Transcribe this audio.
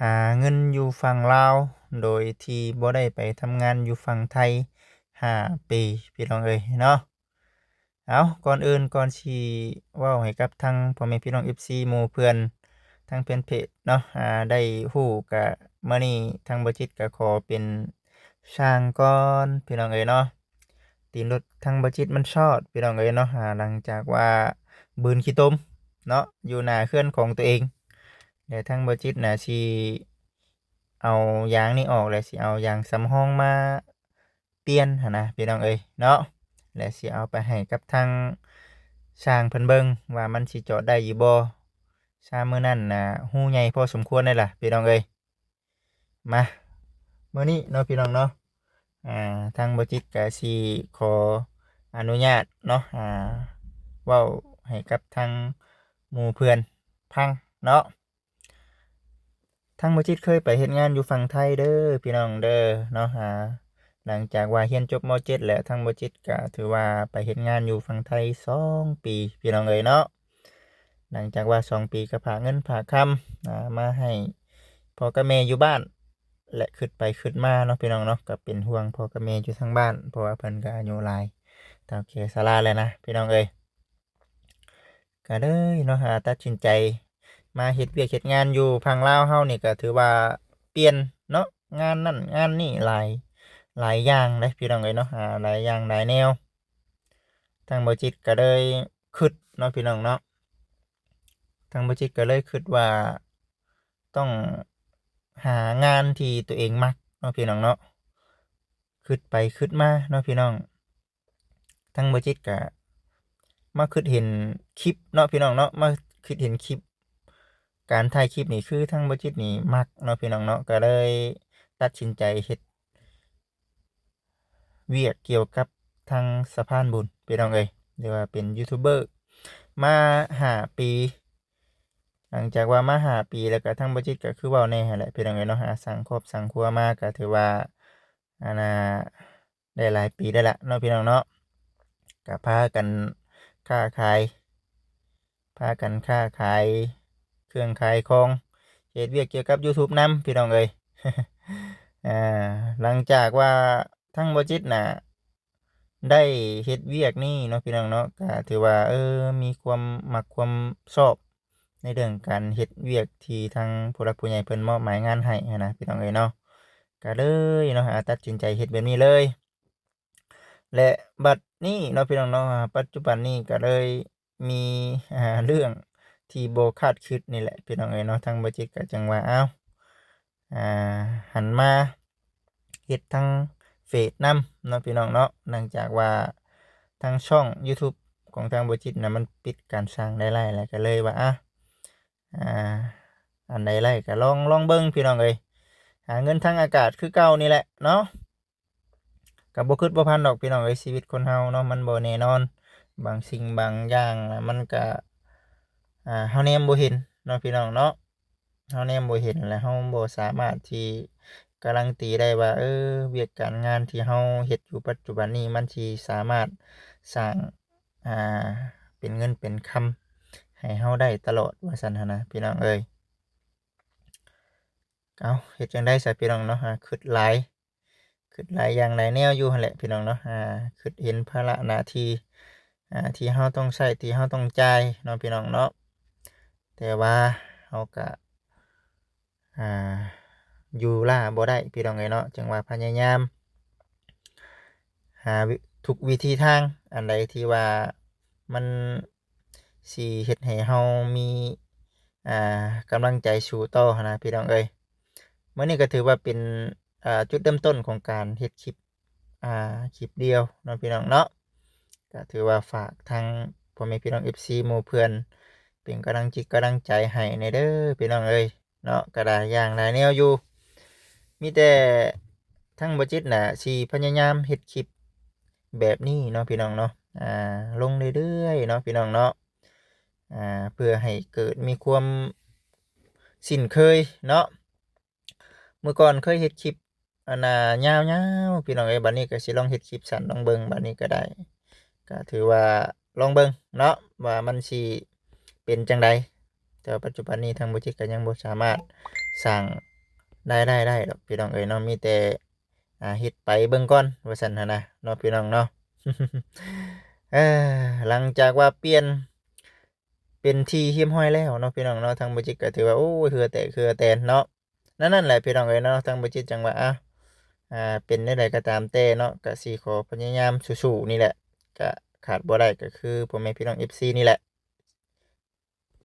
ຫາເງິນຢູ່ຝັ່ງລາວ ໂດຍທີ່ບໍ່ໄດ້ໄປທຳງານຢູ່ຝັ່ງໄທຫ້າປີ ພີ່ນ້ອງເອີຍເນາະ. ເອົາ ກ່ອນອື່ນ ກ່ອນຊິເວົ້າໃຫ້ກັບທາງພໍ່ແມ່ພີ່ນ້ອງ ເອັຟຊີ ໝູ່ເພື່ອນທາງແຟນເພຈເນາະ ອາ ໄດ້ຮູ້ ກະມື້ນີ້ທາງບໍ່ຈິດກະຂໍເປັນຊ່າງກ່ອນ ພີ່ນ້ອງເອີຍເນາະ. ຕີນລົດທາງບໍ່ຈິດມັນຊອດ ພີ່ນ້ອງເອີຍເນາະ ອາ ຫຼັງຈາກວ່າບືນຂີ້ຕົມເນາະ ຢູ່ໜ້າເຮືອນຂອງຕົວເອງ ແລະ ທາງບໍ່ຈິດນະຊິເອົາຢາງນີ້ອອກ ແລະ ຊິເອົາຢາງສຳຮອງມາ ປ່ຽນຫັ້ນນະ ພີ່ນ້ອງເອີຍເນາະ ແລະ ຊິເອົາໄປໃຫ້ກັບທາງຊ່າງເພິ່ນເບິ່ງວ່າມັນຊິຈອດໄດ້ຢູ່ບໍ່. ຊາມມື້ນັ້ນນະ ຮູໃຫຍ່ພໍສົມຄວນເດ້ລະ ພີ່ນ້ອງເອີຍ. ມາ ມື້ນີ້ເນາະ ພີ່ນ້ອງເນາະ ອາ ທາງບໍ່ຈິດກະຊິຂໍອະນຸຍາດເນາະ ອາ ເວົ້າໃຫ້ກັບທາງໝູ່ເພື່ອນຟັງເນາະ. ທາງບໍ່ຈິດເຄີຍໄປເຮັດງານຢູ່ຝັ່ງໄທເດີ ພີ່ນ້ອງເດີເນາະ ອາ ຫຼັງຈາກວ່າຮຽນຈົບ ມ.ເຈັດ ແລ້ວ ທາງບໍ່ຈິດກະຖືວ່າໄປເຮັດງານຢູ່ຝັ່ງໄທສອງປີ ພີ່ນ້ອງເອີຍເນາະ. ຫຼັງຈາກວ່າສອງປີກະຝາກເງິນຝາກຄຳ ອາ ມາໃຫ້ພໍ່ກັບແມ່ຢູ່ບ້ານ ແລະ ຄຶດໄປຄຶດມາເນາະ ພີ່ນ້ອງເນາະ ກະເປັນຫ່ວງພໍ່ກັບແມ່ຢູ່ທາງບ້ານ ເພາະວ່າເພິ່ນກະອາຍຸຫຼາຍ ເຖົ້າແກ່ຊະລາແລ້ວນະ ພີ່ນ້ອງເອີຍ. ກະເລີຍເນາະ ຫາຕັດສິນໃຈມາເຮັດວຽກເຮັດງານຢູ່ຝັ່ງລາວເຮົານີ້ ກະຖືວ່າປ່ຽນເນາະ ງານນັ້ນງານນີ້ ຫຼາຍ ຫຼາຍຢ່າງເດ້ ພີ່ນ້ອງເອີຍເນາະ ອາ ຫຼາຍຢ່າງຫຼາຍແນວ. ທາງບໍ່ຈິດກະເລີຍຄຶດເນາະ ພີ່ນ້ອງເນາະ ທາງບໍ່ຈິດກະເລີຍຄຶດວ່າຕ້ອງຫາງານທີ່ຕົວເອງມັກເນາະ ພີ່ນ້ອງເນາະ. ຄຶດໄປຄຶດມາເນາະ ພີ່ນ້ອງ ທາງບໍ່ຈິດກະມາຄຶດເຫັນຄລິບເນາະ ພີ່ນ້ອງເນາະ ມາຄຶດເຫັນຄລິບ ການຖ່າຍຄລິບນີ້ ຄືທາງບໍ່ຈິດນີ້ມັກເນາະ ພີ່ນ້ອງເນາະ ກະເລີຍຕັດສິນໃຈເຮັດວຽກກ່ຽວກັບທາງສະພານບຸນ ພີ່ນ້ອງເອີຍ ຫຼືວ່າເປັນຢູທູບເບີມາຫ້າປີ. ຫຼັງຈາກວ່າມາຫ້າປີແລ້ວກະ ທາງບໍ່ຈິດກະຄືເວົ້າແນ່ຫັ້ນແຫຼະ ພີ່ນ້ອງເອີຍເນາະ ອາ ສ້າງຄອບສ້າງຄົວມາກະຖືວ່າ ອັນນ່າ ໄດ້ຫຼາຍປີແລ້ວລະເນາະ ພີ່ນ້ອງເນາະ ກະພາກັນຄ້າຂາຍ ພາກັນຄ້າຂາຍເຄື່ອງຂາຍຂອງ ເຮັດວຽກກ່ຽວກັບຢູທູບນຳ ພີ່ນ້ອງເອີຍ. ອາ ຫຼັງຈາກວ່າທາງບໍ່ຈິດນະ ໄດ້ເຮັດວຽກນີ້ເນາະ ພີ່ນ້ອງເນາະ ກະຖືວ່າ ເອີ ມີຄວາມມັກຄວາມຊອບໃນເລື່ອງການເຮັດວຽກທີ່ທາງຜູ້ຫຼັກຜູ້ໃຫຍ່ເພິ່ນມອບໝາຍງານໃຫ້ຫັ້ນນະ ພີ່ນ້ອງເອີຍເນາະ. ກະເລີຍເນາະ ອາ ຕັດສິນໃຈເຮັດແບບນີ້ເລີຍ ແລະ ບັດນີ້ເນາະ ພີ່ນ້ອງເນາະ ອາ ປັດຈຸບັນນີ້ກະເລີຍ ມີ ອາ ເລື່ອງທີ່ບໍ່ຄາດຄິດນີ້ແຫຼະ ພີ່ນ້ອງເອີຍເນາະ ທາງບໍ່ຈິດກະຈຶ່ງວ່າ ເອົ້າ ອາ ຫັນມາເຮັດທາງເຟສນຳເນາະ ພີ່ນ້ອງເນາະ ເນື່ອງຈາກວ່າທາງຊ່ອງຢູທູບຂອງທາງບໍ່ຈິດນະ ມັນປິດການສ້າງລາຍໄດ້ ແລ້ວກະເລີຍວ່າ ອາ ອາ ອັນໃດໄດ້ກະລອງ ລອງເບິ່ງ ພີ່ນ້ອງເອີຍ ຫາເງິນທາງອາກາດຄືເກົ່ານີ້ແຫຼະເນາະ. ກະບໍ່ຄິດບໍ່ຝັນດອກ ພີ່ນ້ອງເອີຍ ຊີວິດຄົນເຮົາເນາະ ມັນບໍ່ແນ່ນອນ ບາງສິ່ງບາງຢ່າງນະ ມັນກະ ອາ ເຮົາແນມບໍ່ເຫັນເນາະ ພີ່ນ້ອງເນາະ ເຮົາແນມບໍ່ເຫັນ ແລະ ເຮົາບໍ່ສາມາດທີ່ກາຣັນຕີໄດ້ວ່າ ເອີ ວຽກການງານທີ່ເຮົາເຮັດຢູ່ປັດຈຸບັນນີ້ ມັນຊິສາມາດສ້າງ ອາ ເປັນເງິນເປັນຄຳໃຫ້ເຮົາໄດ້ຕະຫຼອດ ວ່າຊັ້ນຫັ້ນນະ ພີ່ນ້ອງເອີຍ. ເອົ້າ ເຮັດຈັ່ງໃດຊະ ພີ່ນ້ອງເນາະ ອາ ຄຶດຫຼາຍ ຄຶດຫຼາຍຢ່າງຫຼາຍແນວຢູ່ຫັ້ນແຫຼະ ພີ່ນ້ອງເນາະ ອາ ຄຶດເຫັນພາລະໜ້າທີ່ ອາ ທີ່ເຮົາຕ້ອງໃຊ້ ທີ່ເຮົາຕ້ອງຈ່າຍເນາະ ພີ່ນ້ອງເນາະ ແຕ່ວ່າເຮົາກະ ອາ ຢູ່ລ້າບໍ່ໄດ້ ພີ່ນ້ອງເອີຍເນາະ ຈຶ່ງວ່າພະຍາຍາມຫາ ທຸກວິທີທາງ ອັນໃດທີ່ວ່າມັນຊິເຮັດໃຫ້ເຮົາມີ ອາ ກຳລັງໃຈສູ້ຕໍ່ຫັ້ນນະ ພີ່ນ້ອງເອີຍ. ມື້ນີ້ກະຖືວ່າເປັນ ອາ ຈຸດເລີ່ມຕົ້ນຂອງການເຮັດຄລິບ ອາ ຄລິບດຽວເນາະ ພີ່ນ້ອງເນາະ ກະຖືວ່າຝາກທາງພໍ່ແມ່ພີ່ນ້ອງ ເອັຟຊີ ໝູ່ເພື່ອນ ເປັນກຳລັງຈິດກຳລັງໃຈໃຫ້ແດ່ເດີ ພີ່ນ້ອງເອີຍເນາະ ກະຫຼາຍຢ່າງຫຼາຍແນວຢູ່ ມີແຕ່ທາງບໍ່ຈິດນະ ຊິພະຍາຍາມເຮັດຄລິບແບບນີ້ເນາະ ພີ່ນ້ອງເນາະ ອາ ລົງເລື້ອຍໆເນາະ ພີ່ນ້ອງເນາະ ອາ ເພື່ອໃຫ້ເກີດມີຄວາມຊິນເຄີຍເນາະ. ມື້ກ່ອນເຄີຍເຮັດຄລິບ ອັນນ່າ ຍາວໆ ພີ່ນ້ອງເອີຍ ບັດນີ້ກະຊິລອງເຮັດຄລິບສັ້ນລອງເບິ່ງ ບັດນີ້ກະໄດ້ ກະຖືວ່າລອງເບິ່ງເນາະ ວ່າມັນຊິເປັນຈັ່ງໃດ ແຕ່ວ່າປັດຈຸບັນນີ້ທາງບໍ່ຈິດກະຍັງບໍ່ສາມາດ ສ້າງລາຍໄດ້ໄດ້ດອກພີ່ນ້ອງເອີຍເນາະ ມີແຕ່ ອ່າ ເຮັດໄປເບິ່ງກ່ອນວ່າຊັ້ນຫັ້ນນະເນາະ ພີ່ນ້ອງເນາະ. ເອີ ຫຼັງຈາກວ່າປ່ຽນເປັນທີ່ຮຽບຮ້ອຍແລ້ວເນາະ ພີ່ນ້ອງເນາະ ທາງບໍ່ຈິດກໍຖືວ່າ ໂອ້ຍ ເຫື່ອແຕກເຫື່ອແຕນເນາະ. ນັ້ນ ນັ້ນແຫຼະ ພີ່ນ້ອງເອີຍເນາະ ທາງບໍ່ຈິດຈັ່ງວ່າ ເອົ້າ ອ່າ ເປັນແນວໃດກໍຕາມແຕ່ເນາະ ກະຊິຂໍພະຍາຍາມສູ້ໆນີ້ແຫຼະ ກະຂາດບໍ່ໄດ້ກໍຄືພໍ່ແມ່ພີ່ນ້ອງເອັຟຊີນີ້ແຫຼະ